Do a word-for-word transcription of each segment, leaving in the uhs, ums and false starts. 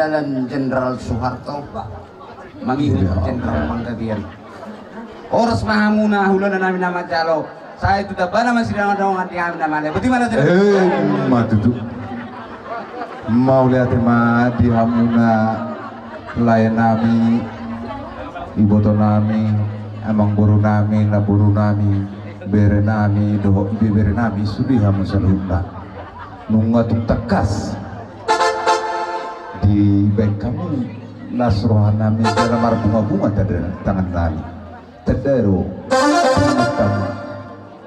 Jalan Jenderal Soeharto, mangihut Jenderal Panggabean. Horas ma hamuna hulahula nami na manjalo. Sai tu tambana ma sidangandongan di hami na male. Boti ma na. Eh, ma tutu. Mauliate ma di hamuna lae nami, iboto nami, amangboru nami, namboru nami, bere nami dohot ibebere nami, sude hamu saluhutna. Nunga tung tangkas dibaen hamu las roha nami jala marbunga-bunga tanda tangan nami. Tanda do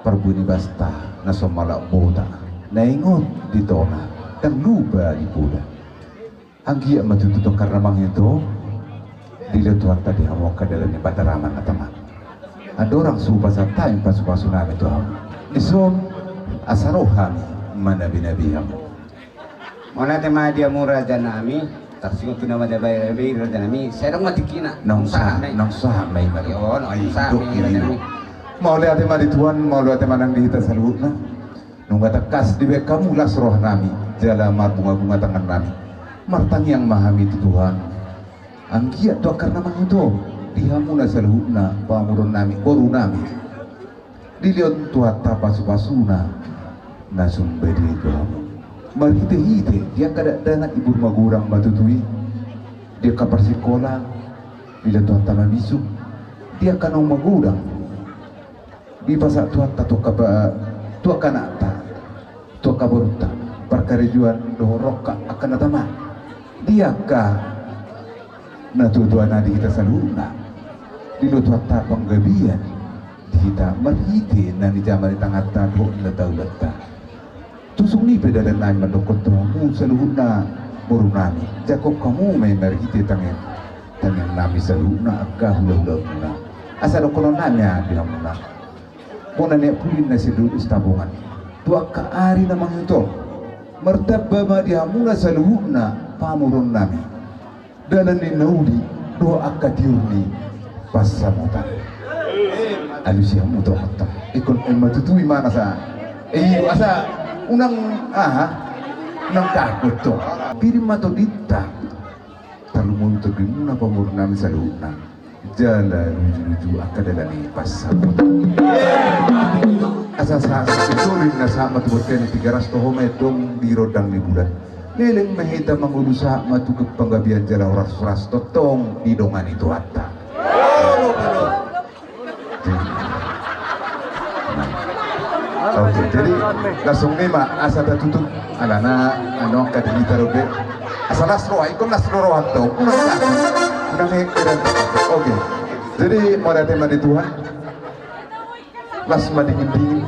parbue ni basta na so malak bota, na ingot di tona, ndang lupa di poda. Anggiat ma tutu tongkar na mangihut on dilehon Tuhanta di hamu angka dalan ni Batara Amanta ma. Andorang so hupasahat hami pasu-pasu nami tu hamu, dison asa ro hami manabi-nabi hamu. Mauliate ma di hamu raja nami. Tarsingot tu na manabi-nabi raja nami, sai adong ma tingkina. Naung sahat ma i. Naung sahat ma i. Mauliate ma di Tuhan, mauliate ma nang di hita saluhutna. Nunga tangkas dibaen hamu las roha nami jala marbunga-bunga tangan nami. Martangiang ma hami tu Tuhan. Anggiat tu tongkar na mangihut on di hamuna saluhutna pamoruon nami, boru nami, dilehon Tuhanta pasu-pasuna na sumbadia tu hamu. Marhite-hite di angka dakdanak, i boru magodang ma tutu i, di angka parsikolaan dilehon Tuhanta mamisuk, di angka naung magodang dipasahat Tuhanta tu angka pa-, tu angka anakta, tu angka borunta, parkarejoan dohot rongkap angka na tama, di angka na tua-tua na di hita saluhutna, dilehon Tuhanta panggabean di hita marhite na nijama ni tanganta dohot na taulanta. Tung songon i pe dalan nami mandokkon tu hamu saluhutna boru nami, jangkon hamu ma i marhite tangiang, tangiang nami saluhutna angka hula-hulamuna. Asa dohonon nami ma di hamuna, bona ni anak pulin na siduhut sitapongan, tu angka ari na mangihut on, martamba ma di hamuna saluhutna pamoruon nami. Dalan ni na uli dohot angka tiur ni pansamotan. Alusi hamu tongtong. Ingkon, eh, ma tutu i ma na sa. Eh, asa unang aha? Unang kaget tong. Pir ma tondinta. Tarlumobi tondimuna pamoruon nami saluhutna. Jala luju-luju angka dalan ni pansamotan. Asa sahat, sahat ni sori na sahat ma tu bontean ni Tigaras, toho ma i antong di rondang ni bulan. Leleng ma hita mangolu, sahat ma tu panggabean jala horas-horas tongtong didongani Tuhanta. Oke, jadi langsung ni ma asa tatutup. Alana anu angka di hita dope. Asa las roha, ingkon las roha antong. Unang, unang, unang. Oke. Jadi mauliate ma di Tuhan. Las ma dingin-dingin.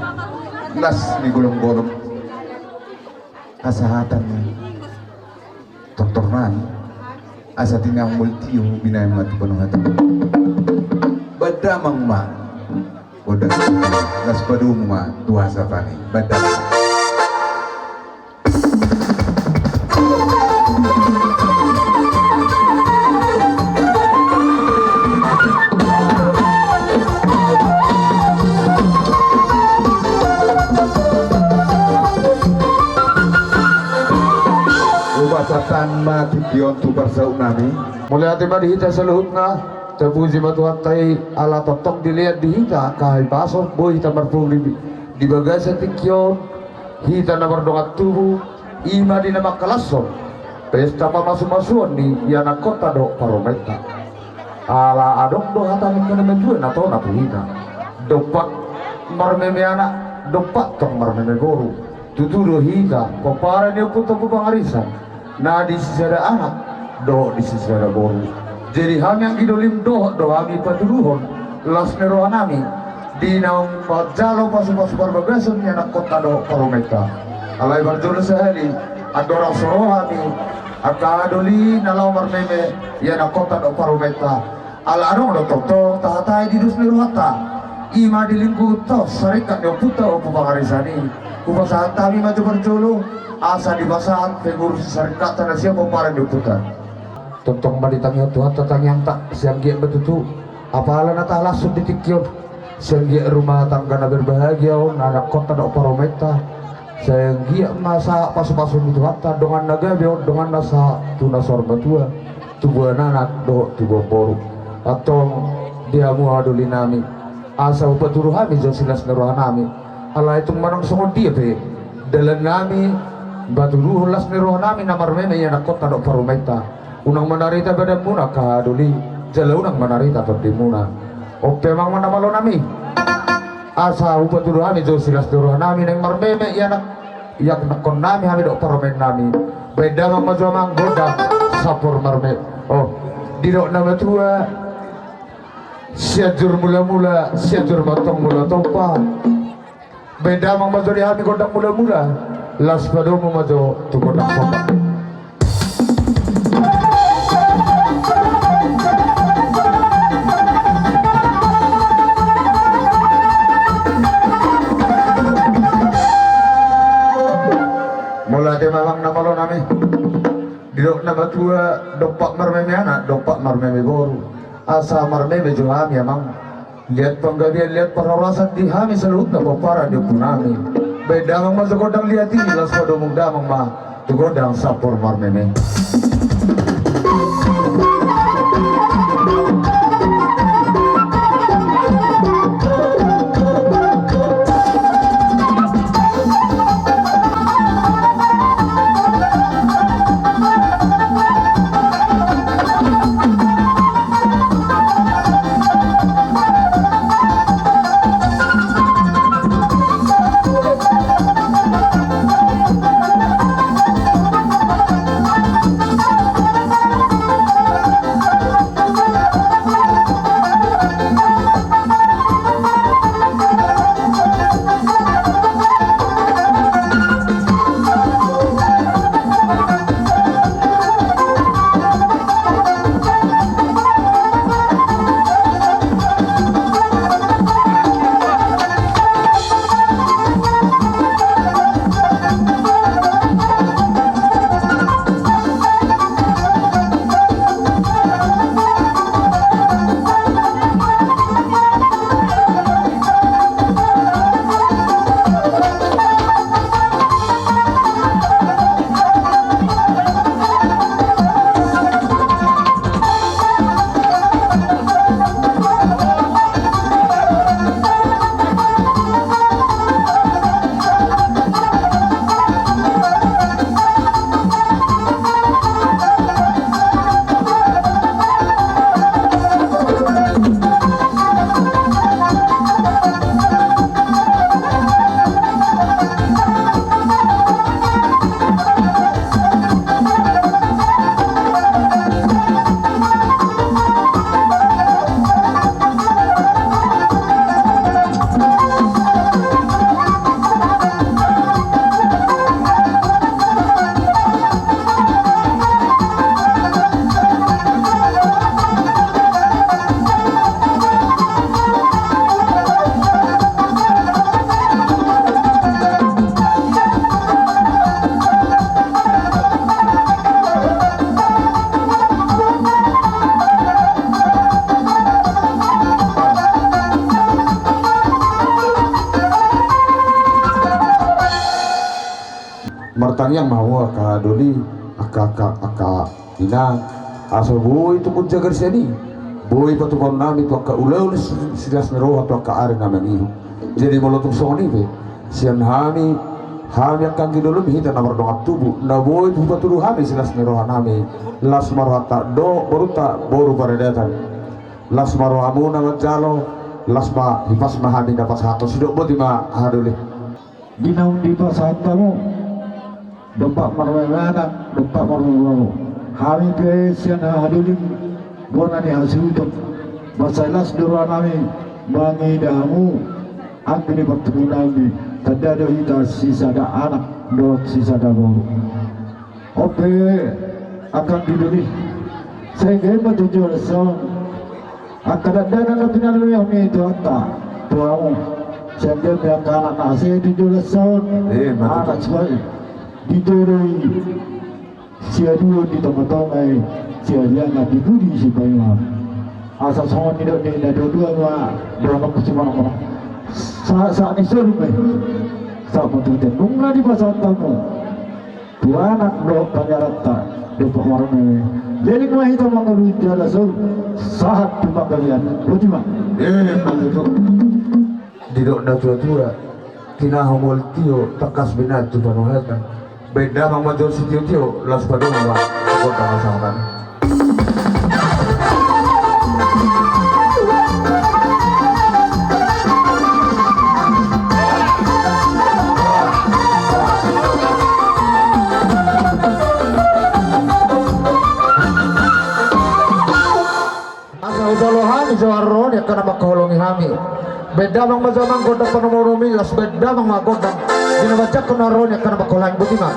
Las ni golom-golom. Hasahatan ni doktor nami, asa tinang multio binaen ma tu panuhatan. Badamang ma. Bodas. Las padomu ma tu hasahatan i. Badamang. Hupasahat ma tingki on tu parsaut nami. Mauliate ma di hita saluhutna. Tapuji ma Tuhanta i ala tongtong dilean di hita angka hahipason, boi hita marpungu di, di bagasan tingki on. Hita na mardongan tubu, i ma di na mangkalashon pesta pamasu-masuon ni ianakkonta dohot parumaenta. Ala adong do hata ni angka na matua na tona tu hita: Dompak marmeme anak, dompak tong marmeme boru. Tutu do hita pomparan ni ompunta Ompu Pangarisan, na di sisada anak dohot di sisada boru. Jadi hami anggi dolim, dohot do hami patuduhon las ni roha nami di naung manjalo pasu-pasu parbagason ni ianakkonta dohot parumaenta. Alai parjolo sahali, andorang so ro hami angka doli na laho marmeme ianakkonta dohot parumaenta, ala adong do tongtong tahatai di dos ni rohanta, i ma di lingkungan saringkat ni ompunta Ompu Pangarisan i. Hupasahat hami ma jo parjolo, asa dipasahat pe guru saringkatta na sian pomparan ni ompunta. Tongtong ma ditangihon Tuhanta tangiangta, sai anggiat ma tutu apala na tahalashon di tingki on, sai anggiat rumah tangga na berbahagia on anakkonta dohot parumaenta. Sai anggiat ma sahat pasupasu ni Tuhanta, dongan na gabe on, dongan na sahat tu na saur matua, tubuan anak dohot tubuan boru. Antong di hamu hahadolinami, asa hupatudu hami jo silas ni rohanami. Alai tung manang songon dia pe dalannami, patuduhon las ni rohanami na marmeme ianakhonta dohot parumaenta. Unang manarita badanmuna angka hahadoli, jala unang manarita tondimuna. On pe amang na malonami, asa hupatudu hami jo silas ni rohanami naeng marmeme ianak, ianakhonnami hami dohot parumaennami. Baen damang ma jo amang gondang sampur marmeme. Oh, didok na matua, Sianjur mulamula, Sianjur ma antong mula tompa. Baen damang ma jo di hami gondang mulamula. Laos padomu ma jo tu gondang somba. Mauliate ma amang na malonami. Didok na matua, dompak marmeme anak, dompak marmeme boru. Asa marmeme jo hami amang. Liat panggabean, liat parhorasan di hami saluhutna pomparan ni ompunami. Baen damang ma jo gondang liat i, laos padomu damang ma tu gondang sampur marmeme. Martangiang ma hamu angka doli, angka, angka, angka inang, asa boi tumundalhon sian i, boi patupaonnami tu angka ulaon silas ni roha tu angka ari na mangihut. Jadi molo tung songon i pe, sian hami, hami angka anggi doli hita na mardongan tubu, na boi hupatudu hami silas ni rohanami, las ma rohanta dohot borunta boru paradaton. Las ma rohamuna manjalo, las ma, hipas ma hami na pasahathon, sidok boti ma haha doli. Di naung dipasahat hamu, dompak marmeme anak, dompak marmeme boru. Hami pe sian haha doli, bona ni hasuhuton, mansai las do rohanami mangida hamu, anggi ni partubuan nami, tanda do hita sisada anak dohot sisada boru. On pe angka anggi doli, sai gabe ma tu joloan on angka dakdanak na pinarmeam ni Tuhanta tu hamu. Sai gabe ma angka anak na hasea tu joloan on. Eh, ma tutu. Anak sibaen, dijolo i siaduon di tongatonga i, siaduon di pudi sipaima. Asa songon nidok ni na dua-dua ma dohononku simanok-manok. Sa, sa ni solu pe. Sahat ma tu hita nunga dipasahat hamu tu anak dohot paniaranta, dompak marnini. Jadi ma hita mangolu jala solu sahat tu panggabean. Boti ma. Eh, begitu. Didok na tua-tua, tinahu molo tio, tangkas be na tu panuhatan. Baen damang ma jolo sitio-tio, laos padomu ma gondang hasahatan. Asa hujalo hami jo haroro ni angka na mangkaholongi hami. Baen damang ma jo amang gondang padomuonmi, laos baen damang ma gondang di na manjangkon haroro ni angka na mangkaholongi. Boti ma.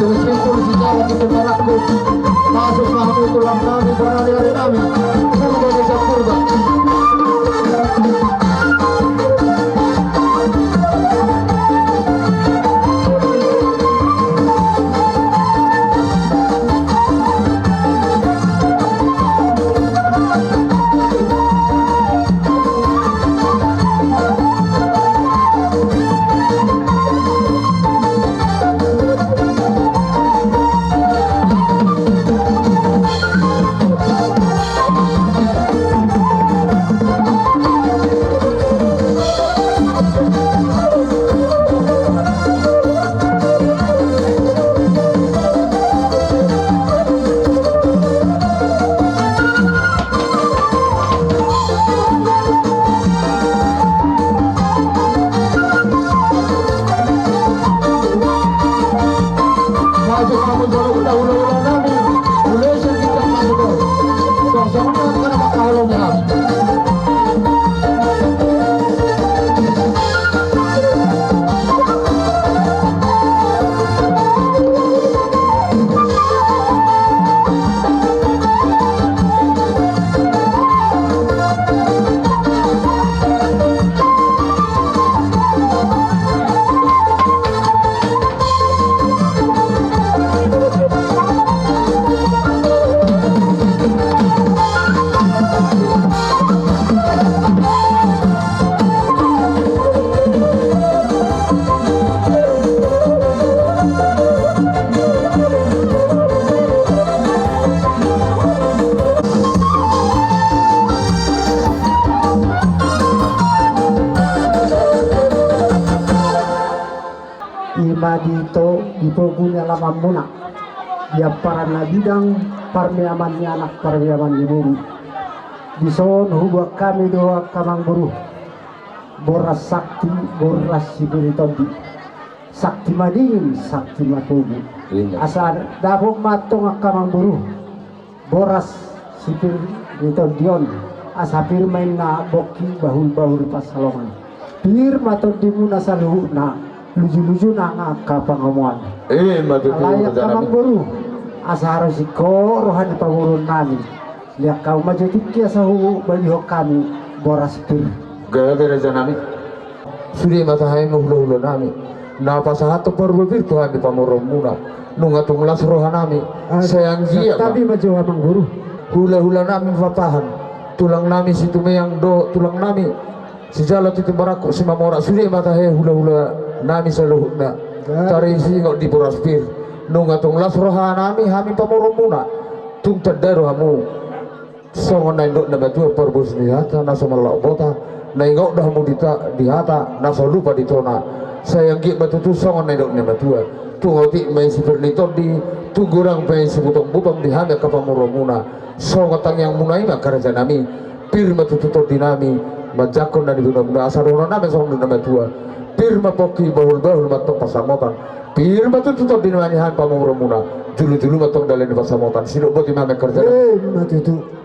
Terus simpul sejarah kita melaku. Masuk mahmud tulang kami, barani ari nami. Purba desa Purba. Ima di ito di pogu ni alamanmuna, di amparan na bidang, parmeaman ni anak, parmeaman ni boru. Dison huboan hami do angka amangboru, boras sakti, boras sipir ni tondi. Sakti madingin, sakti matogu. Asa dapot ma antong angka amangboru boras sipir ni tondi on, asa pir ma inna bongki bahulbahul pansalongan. Pir ma tondimuna saluhutna, lujuluju nang angka pangomoan. Alai angka amangboru, asa harus ingkon roha ni pamoruon nami. Liat hamu ma jo tingki asa hubalihon hami boras pir. Gabe raja nami. Sude ma tahe ma hulahula nami na pasahathon parbapir tu hami pamoruonmuna. Nunga tung las roha nami. Sai anggiat ma. Hulahula nami Papahan, tulang nami Situmeang dohot tulang nami Sijalo, Tintin Barangkup, Simamora, sude ma tahe hulahula nami saluhutna. Tarisingot di boras pir. Nunga tung las roha nami hami pamoruonmuna. Tung tanda do hamu. Songon na nidok ni na matua, parboru ni hata na so marlaok bota, na ingot do hamu di hata na so lupa di tona. Sai anggiat ma tutu songon na nidok ni na matua. Tung otik ma i sipir ni tondi, tung godang ma i sibutongbutong di hami angka pamoruonmuna. Songon tangiangmuna i ma angka raja nami. Pir ma tutu tondi nami manjangkon na niboanmuna, asa dohonon nami songon nidok ni na matua. Pir ma pongki, bahulbahul ma antong pansamotan. Pir ma tutu tondi nami hami pamoruonmuna. Julujulu ma antong dalan ni pansamotan. Sidok boti ma hami angka raja nami.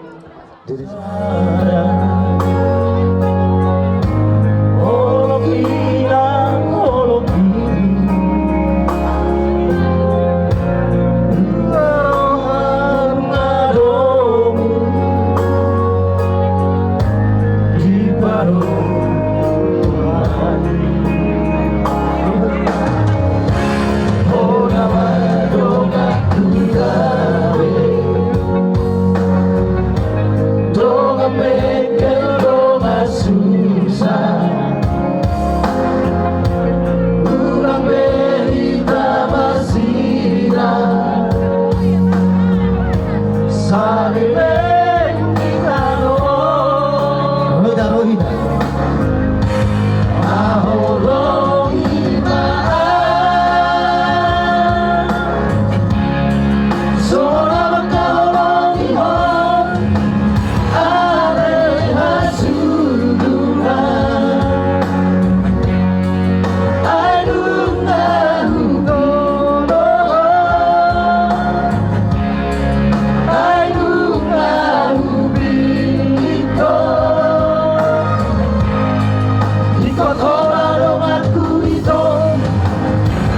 Ingkon ho ma donganku ito,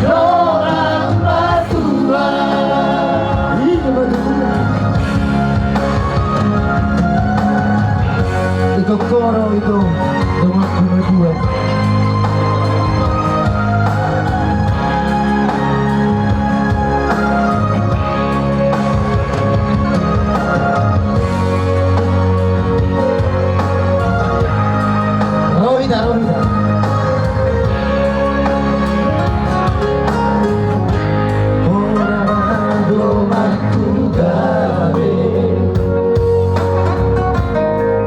dongan matua. Ingkon ho ma donganku ito, dongan matua. Rohita, rohita. Hona donganku gabe,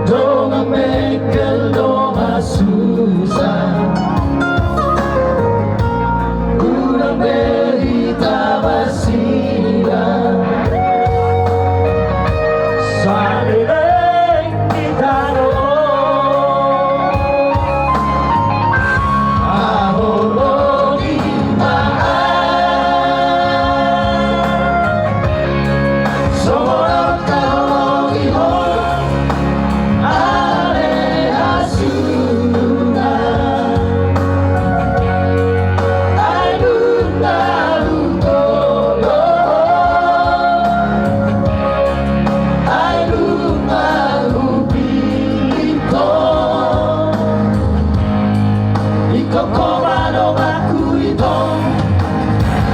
dongan mengkel, dongan susah. Unang be hita masilang saleleng di tano. Haholongi ma ahu, songon na mangkaholongi ho. Ale hasundungan, ai dung na hutolong, ai dung na hupillit ho. Ingkon ho ma donganku ito,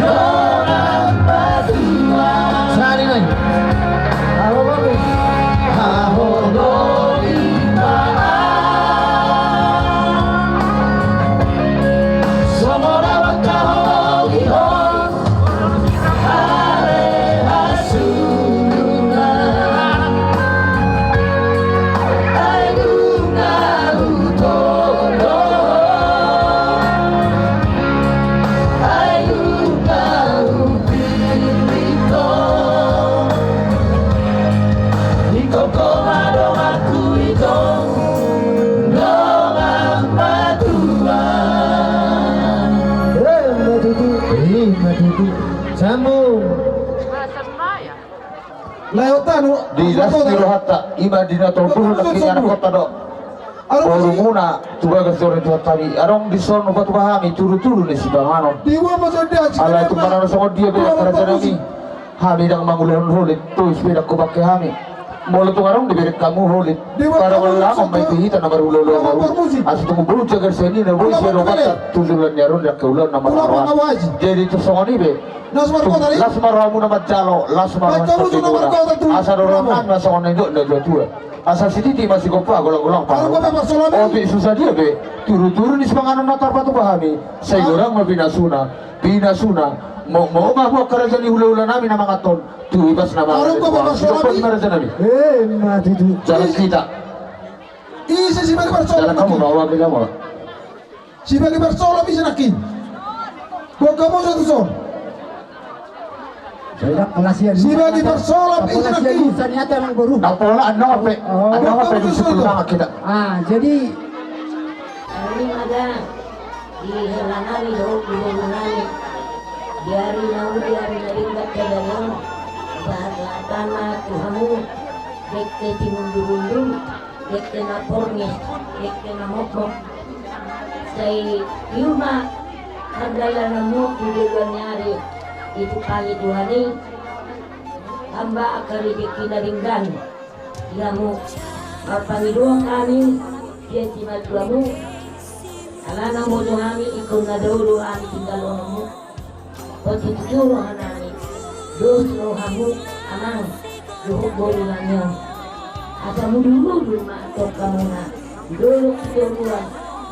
dongan matua. Sari nai. Halo, Bang. Haholongi ma ahu, songon na mangkaholongi ho. Ale hasundungan, ai dung na hutolong, ai dung na hupillit ho. Ingkon ho ma donganku ito, dongan matua. Eh, ma tutu. Eh, ma tutu. Sambung. Lae, ota, no. Di las ni rohanta, ima di na tolu pulu na kini anak kota do. Borumuna tu bagas joro ni Tuhanta i, adong dison hupatupa hami turu-turu ni sipanganon. Alai tung manang songon dia be angka raja nami, hami ndang mangulahon holit, tois pe ndang hupangke hami. Molo tung adong dibereng hamu holit, parangolangon ma i tu hita na marhulahula boru, asa tung boi jagar sian i na boi sian opat tu joloan ni ari on di angka ulaon na marhahamaranggi. Jadi tung songon i be, las ma rohamuna manjalo, las ma roha ni partigor, asa dohonon nami ma songon na nidok ni natua-tua. Asa sititi ma sigompa, golang-golang pangarahutna. Otik so sadia be, turu-turu ni sipanganon na tarpatupa hami, sai godang ma pinasuna, pinasuna, mokmok ma hamu angka raja ni hulahula nami na manganhon, tu ibas na mangan. Sidok ma raja nami. Eh, ma tutu. Jalan hita. Ise sibali parsolop nangkin? Jalan hamu na, awa bela mola. Sibali parsolop ise nangkin? Bongka musu tu son. Sibali parsolop ise nangkin? Saniata nang boru. Na pola annon pe. Oh. Annon pe di sipul mangan hita. Ah, jadi ini ada di hela nami dohot di boru nami. Di ari na uli, ari na denggan, di ari on, bahat hata ma tu hamu, dengke simundur-undur, dengke na porngis, dengke na mokmok. Sai iu ma pardalananmu tu joloan ni ari i, ditumpangi Tuhan i, tamba angka rejeki na denggan di hamu. Marpangidoan hami sian simatuamu, alana huboto hami ingkon na dao do hami tinggalhononmu. Patutu roha nami, dos rohamu, amang, dohot boru nami on. Asa mudur-udur ma antong hamuna di dolok sitoruan,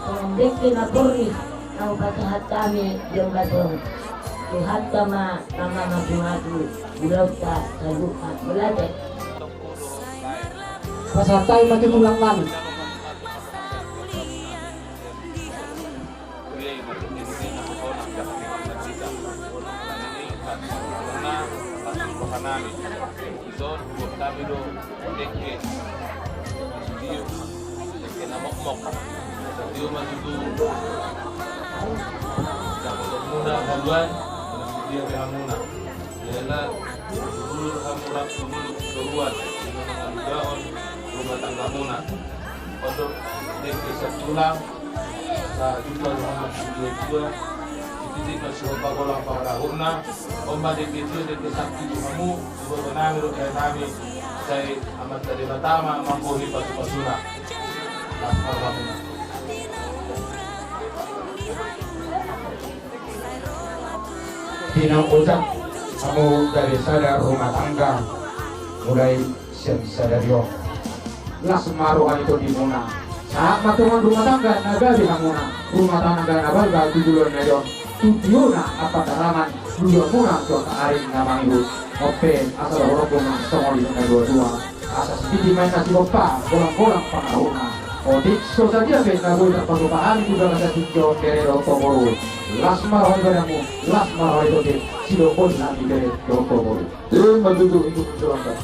songon dengke na porngis na hupasahat hami di ombas on. Tuhanta ma na mamasumasu ulaonta saluhutna. Mauliate. Pasahat hami ma tu tulang nami. Huria i ma dengke na hona, dengke na hona, dengke na hona, dengke na hona. Dison, buat kami do dengke. Dengke na mokmok. Dengke ma tutu. Dengke muna haluan, dengke dia hamuna. Jala, dulu hamu rap dulu keruan, dengan rumah tanggamuna. Untuk dengke satulang, Sa juga dengan mas juga juga. Itu di pas sudah pagolang pada umna. Omba di video di kesakti di kamu. Juga nami lo kayak nami. Saya amat dari pertama mampu di pasu-pasuna. Laskar kamu. Pinang ojak, hamu gabe sada rumah tangga mulai sian sadari on. Las ma roha ni tondimuna. Sahat ma tongon rumah tangga na gabe hamuna. Rumah tangga na balga tu joloan on. Tu tiona ampat halaman. Joloanmuna tu angka ari na mangihut. Ope asa dohonon ma songon i na dua-dua. Asa sititi ma inna sigompa, golang-golang pangarahutna. Otik so sadia pe na boi tarpasupahan tu bagasan tingki on bere dohot boru. Las ma roha ni badanmu, las ma roha ni tondi, sidok on nami bere dohot boru. Ima tutu ingkon.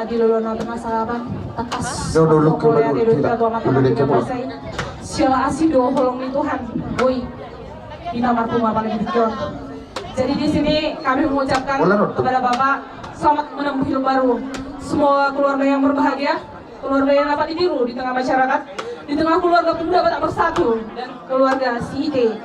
Di lolo na tengah salapan, tangkas. Siala asi do holong ni Tuhan. Boi. Kita marpungu apalagi di John. Jadi di sini kami mengucapkan kepada Bapak selamat menempuh hidup baru. Semua keluarga yang berbahagia, keluarga yang dapat ditiru di tengah masyarakat, di tengah keluarga pemuda Batak Bersatu dan keluarga Sihite.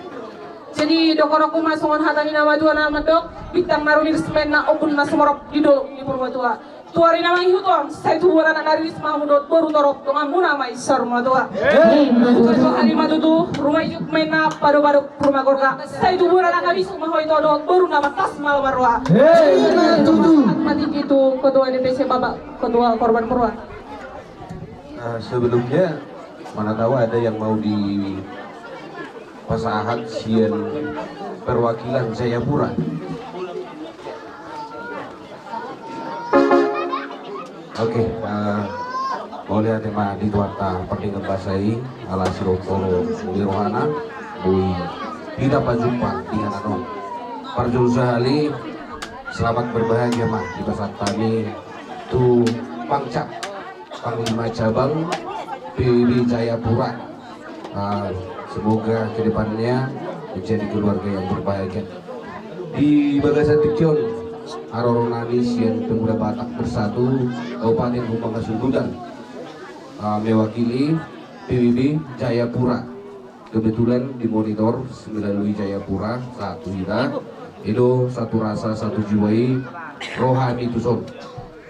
Jadi dohononku ma songon hata ni na matua na mandok, bintang na rumiris ma inna, ombun na sumorop di dolok ni Purbatua. Tu ari na mangihut on, sai tubuan anak na riris ma hamu dohot boru torop, donganmuna ma i saur matua. Ima tutu. Ima tutu, ruma ijuk ma inna, padopadop ruma gorga, sai tubuan anak na bisuk ma ho ito dohot boru na martas malo marroha. Ima tutu. Mati itu ketua D P C Bapak, ketua korban Purba. Eh, sebelumnya, mana tahu ada yang mau dipasahat sian perwakilan Jayapura. Oke, eh, mauliate ma di Tuhanta pardenggan basa i, ala sidohot holong ni rohana, boi hita pajumpang di inganan on. Parjolo sahali, selamat berbahagia ma dipasahat hami tu pangcap Panglima Cabang P B B Jayapura. Ah, semoga ke depannya menjadi keluarga yang berbahagia. Di bagasan tingki on, haroro nami sian Pemuda Batak Bersatu Kabupaten Humbang Hasundutan, ah, mewakili P B B Jayapura. Kebetulan dimonitor melalui Jayapura sahat tu hita. I do satu rasa, satu jiwa i, ro hami tuson.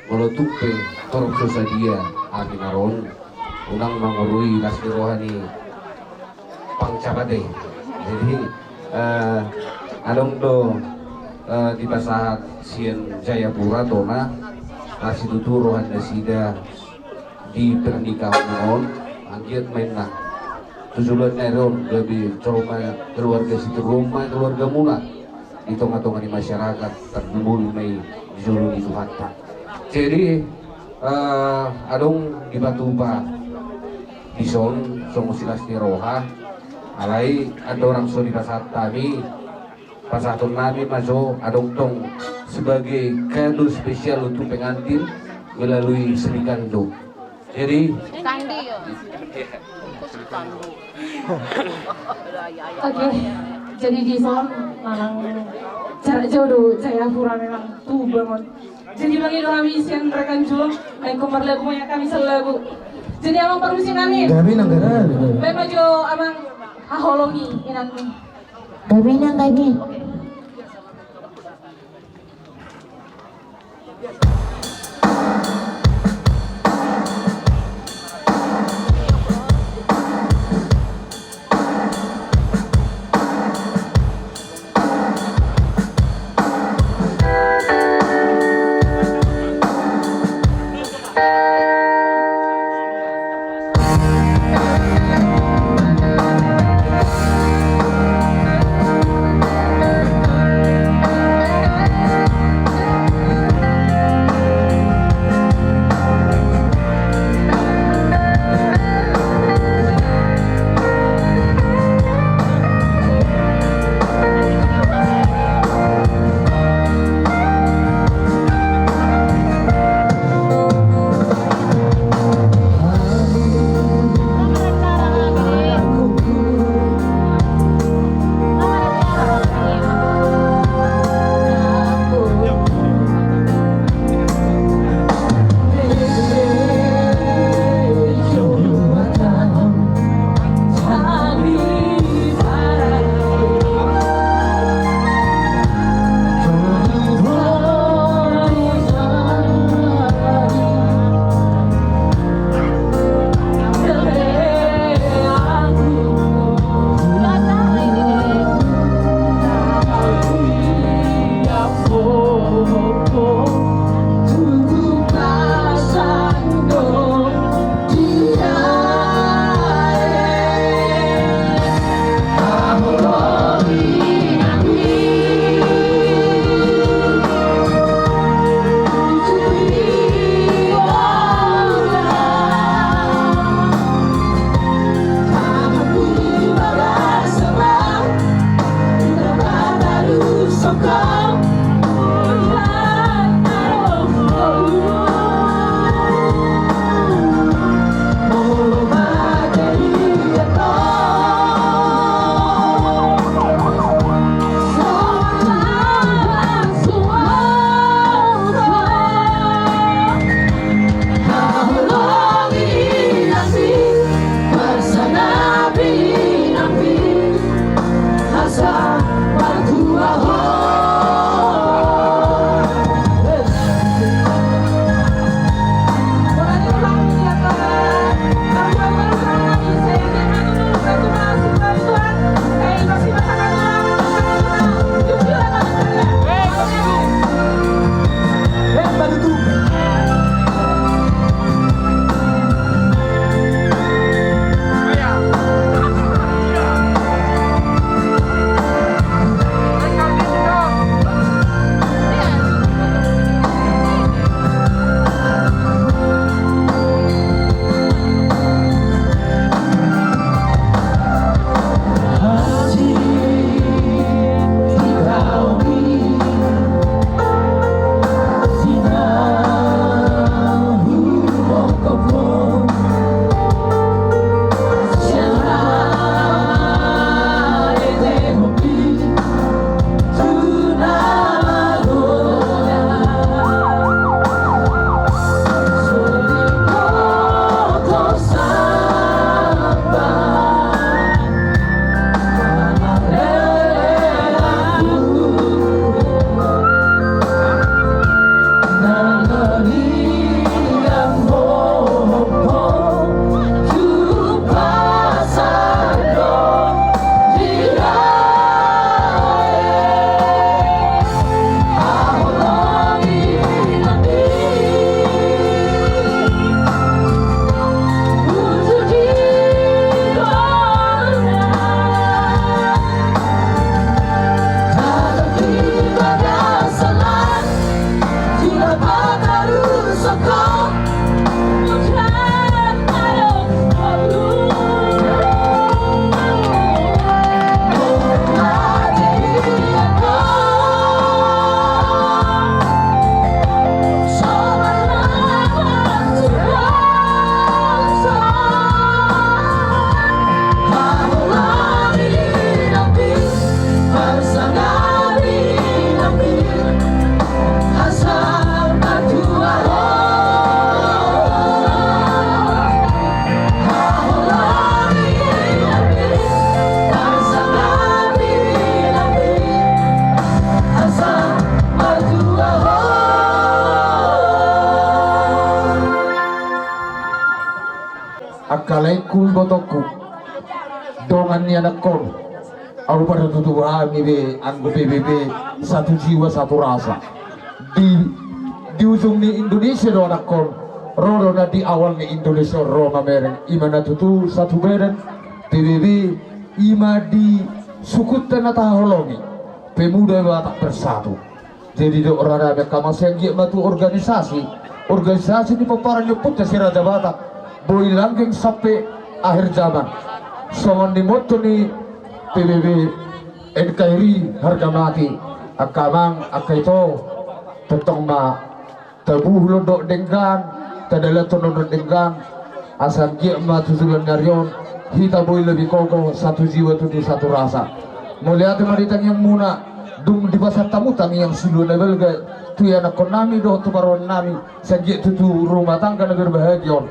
Molo tung pe torop so sadia hami na ro on, unang mangorui las ni roha ni pangcap ate. Jadi, eh, adong do, eh, dipasahat sian Jayapura tona, las situtu roha nasida di pernikahan on, anggiat ma inna tu joloan ni ari on gabe jolma keluarga sitiruon ma keluargamuna di tongatonga ni masyarakat, tarlumobi ma i di jolo ni Tuhanta. Jadi, eh, adong dipatupa dison songon silas ni roha, alai andorang so dipasahat hami, pasahaton nami ma jo adong tong sebagai kado spesial untuk pengantin melalui Sri Kando. Jadi, Sri Kandi, ya. Oke, jadi dison manang jarak jauh do Jayapura memang tu bangun. Jadi bagi do hami sian rekan jolo, naeng marlagu ma hami salagu. Jadi amang parmusik nami. Gabe nang gabe. Baen ma jo amang haholongi inangmi. Gabe nang gabe. Ingkon ibotongku, dongan ni anakkon, ahu patutu hami be anggo P B B satu jiwa satu rasa. Di, di ujung ni Indonesia do anakkon, ro do na di awal ni Indonesia ro mamereng, i ma na tutu satu badan, P B B, i ma di sukuta na tahaholongi, Pemuda Batak Bersatu. Jadi do rada be kama sian giat ma tu organisasi, organisasi ni pomparan ni ompunta si Raja Batak, boi langgeng sampe akhir zaman. Songon ni motto ni P B B, N K R I harga mati, angka amang, angka ito, tongtong ma tabuhul on dohot denggan, tadalathon on dohot denggan, asa anggiat ma tu joloan ni ari on, hita boi lebih kokoh, satu jiwa tutu satu rasa. Mauliate ma di tangiangmuna, dung dipasahat hamu tangiang silua na balga, tu ianakkon nami dohot tu parrohaon nami, sai anggiat tutu rumah tangga na berbahagia on.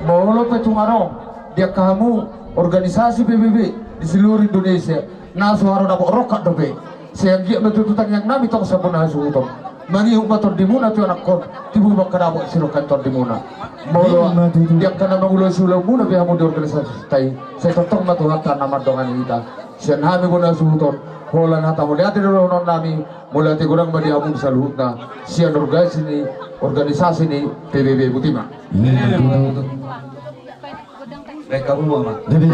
Molo pe tung adong, di angka hamu, organisasi P B B, di seluruh Indonesia, na so haro dapot rongkap dope. Sai anggiat ma tutu tangiang nami tong sampuna hasuhuton. Mangihut ma tondimuna tu ianakkon, tibu ma angka dapot sirongkap tondimuna. Molo, ima tutu, di angka na mangulahon siulaonmuna be hamu di organisasi tai, sai tongtong ma Tuhanta na mandongani hita. Sian hami bona hasuhuton, holan hata mauliate do dohonon nami, mauliate godang ma di hamu saluhutna, sian organisasi ni, organisasi ni P B B, botima. Ima tutu. Baik, kamu mau, Mak? Jadi,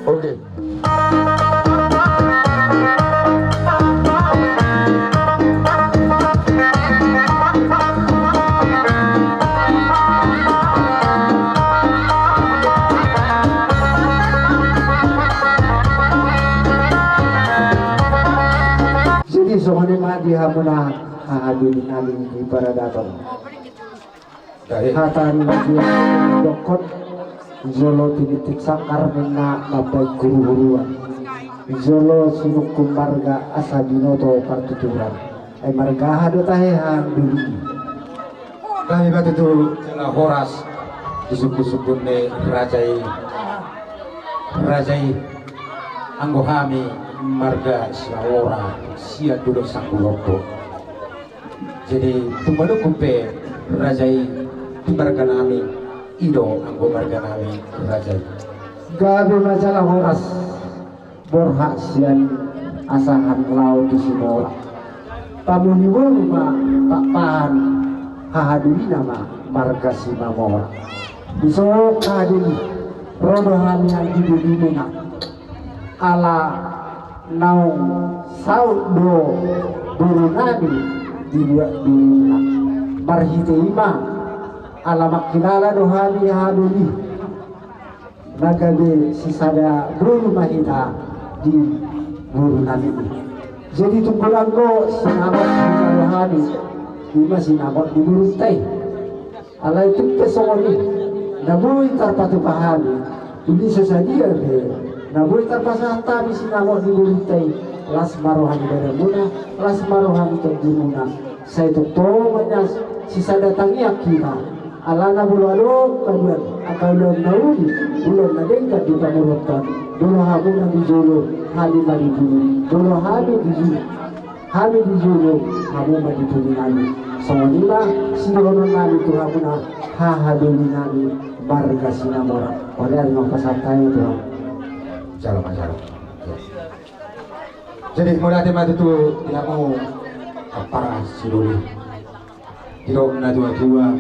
Oke. Jadi songon i ma di hamuna hahadoli nami di paradaton. Hata ni na dohot, jolo tinitip sangkar ninna mambahen huruhuruan, jolo sinungkun marga asa binoto partuturan. Ai marga aha do tahe hahadoli? Tahe ma tutu jala horas di sungkunsungkun ni raja i. Raja i, anggo hami marga Simanjorang sian Dolok Sanggulombo. Jadi tung manungkun pe raja i di marga nami, i do anggo marga nami raja i. Gabe ma jala horas borhat sian asahan laho tu Simorang. Pamuhibon ma tapahan hahadolina ma marga Simamorang. Di son hahadoli, ro do hami anggi dodimuna. Ala naung saut do boru nami dibuat dirimu. Marhite i ma ala mangkilala do hami hahadoli na gabe sisada boru ma hita di boru nami i. Jadi tung godang do sinamot di boru nami, i ma sinamot di borunta i. Alai tung pe songon i, na boi tarpatupa hami, di na sadia pe na boi tarpasahat hami sinamot di borunta i, las ma roha ni badanmuna, las ma roha ni tondimuna. Sai tongtong ma nian sisada tangiang hita. Alana molo adong haduan angka ulaon na uli, ulaon na denggan di pamoruonta, molo hamu na di jolo, hami ma di pudi. Molo hami di jolo, hami di jolo, hamu ma di pudi nami. Songon i ma sidohonon nami tu hamuna hahadoli nami marga Sinamorang. Ore ari ma pasahat hami tu hamu. Jalo ma jalo. Jadi mauliate ma tutu di hamu ampara sidoli. Didok na tuatua,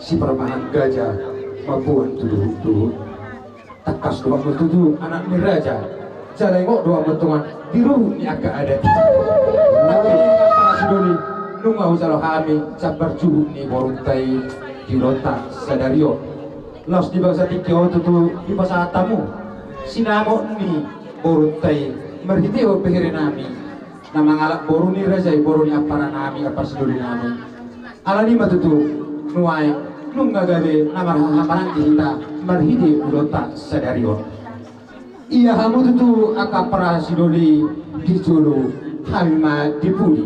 siparmahan gaja mamboan tu duhutduhut. Tangkas do hamu tutu anak ni raja, jala ingot do hamu tongon di ruhut ni angka adat. Tapi ampara sidoli, Nunga hujalo hami jambar juhut ni borunta i di ulaonta sadari on. Laos di bagasan tingki on tutu dipasahat hamu sinamot ni borunta i marhitehon berenami na mangalap boru ni raja i, boru ni amparanami, ampara sidoli nami. Alani i ma tutu nuaeng nunga gabe na marhahamaranggi hita marhite ulaonta sadari on. Ia hamu tutu angka ampara sidoli di jolo, hami ma di pudi.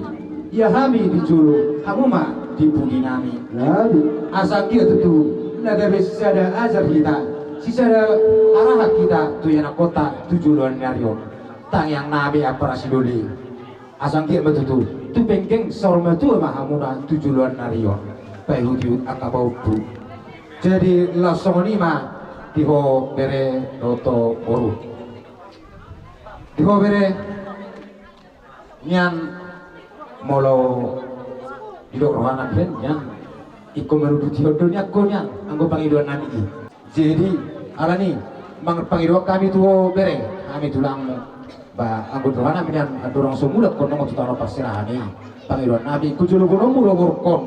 Ia hami di jolo, hamu ma di pudi nami. Nami. Asa anggiat tutu na gabe sisada ajar hita, sisada arahan hita tu ianakhonta tu joloan ni ari on. Tangiang nami ampara sidoli. Asa anggiat ma tutu tu penggeng saur matua ma hamuna tu joloan ni ari on, paihutihut angka pahompu. Jadi laos songon i ma di ho bere dohot ho boru. Di ho bere nian, molo didok rohanami nian, ingkon manudutihon do nian ho nian anggo pangidoannami i. Jadi alani i, manang pangidoan hami tu ho bere, hami tulangmu. Ba anggo rohanami nian andorang so mulak ho nongon tu tano parserahan i, pangidoannami ingkon jolo boanonmu do borungkon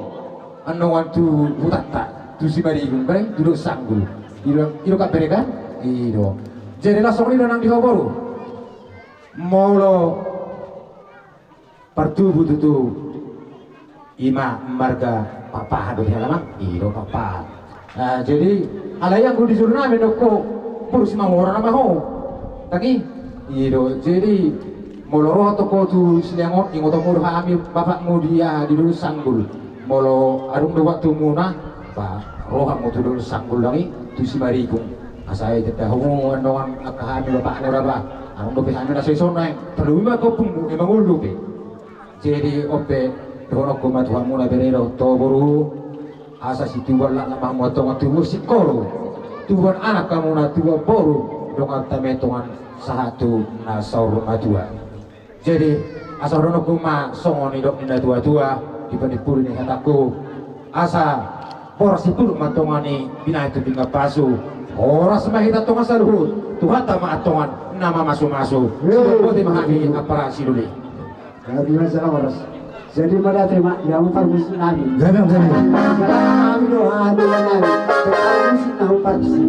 annon tu hutanta, tu Simarigung bere, tu Dolok Sanggul. I do, i do kan bere kan? I do. Jadi laos songon i do nang di ho boru. Molo partubu tutu, i ma marga Pakpahan do di halaman i do, Pakpahan. Jadi alai anggo di jolonami nangkin ho boru, Simamora nama ho. Tangi i do. Jadi molo ro antong ho tu Sileang on, ingotonmu do hami bapakmu di aha, di Dolok Sanggul. Molo adong do waktumuna, ba ro hamu tu Dolok Sanggul nang i, tu Simarigung. Asa i tanda hamu annon angka hami bapakmu ra ba. Adong dope hami na sai sonai, tarlumobi ma angka ompungmu, emang ulu dope. Jadi on pe dohononku ma tu hamuna bere dohot ho boru, asa situbuan laklak ma hamu antongan, tubuan singkoru, tubuan anak hamuna, tubuan boru, dongan tama i antongan sahat tu na saur matua. Jadi asa dohononku ma songon nidok ni natuatua di panimpuli ni hatangku, asa boras sipuluk ma antongan i binahen tu pinggan pasu. Horas ma hita antongan saluhut, Tuhanta ma antongan na mamasumasu. Sidok boti ma hami ampara sidoli. Jadi mauliate ma, ia ma parmusik nami. Gabe, gabe. Nami do hahadolan nami. Parmusik na ho parmusik.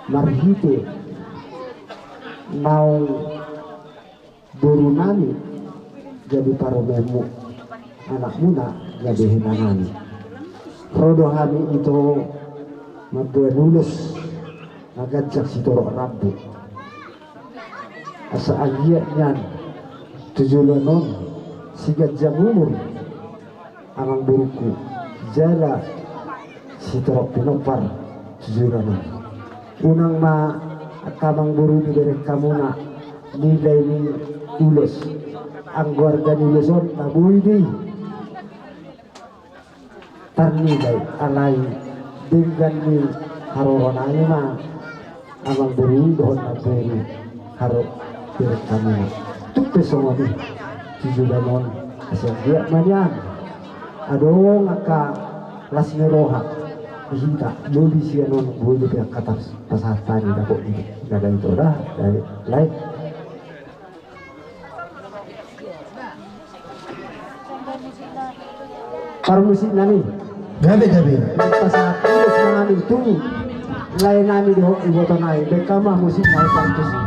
Marhite naung boru nami gabe parumaenmu, anakmuna gabe hena nami. Ro do hami ito mamboan ulos na ganjang sitorop rambu. Asa anggiat nian tu joloan on siganjang umur amangborungku jala sitorop pinompar tu joloan on. Unang ma angka amangboru, dibereng hamuna nilai ni ulos. Anggo arga ni ulos on na boi do i tarnilai, alai denggan ni haroro nami ma amangboru dohot namboru, haroro dibereng hamuna. Tung pe songon i tu joloan on, asa anggiat ma nian adong angka las ni roha di hita, lobi sian on boi dope angka pasahat nami dapot i. Nada itu dah dari lain. parmusik nami. Gabe gabe. Pasahat ulos ma nami tu lae nami dohot iboto nai, baen hamu ma musik na hot tusi.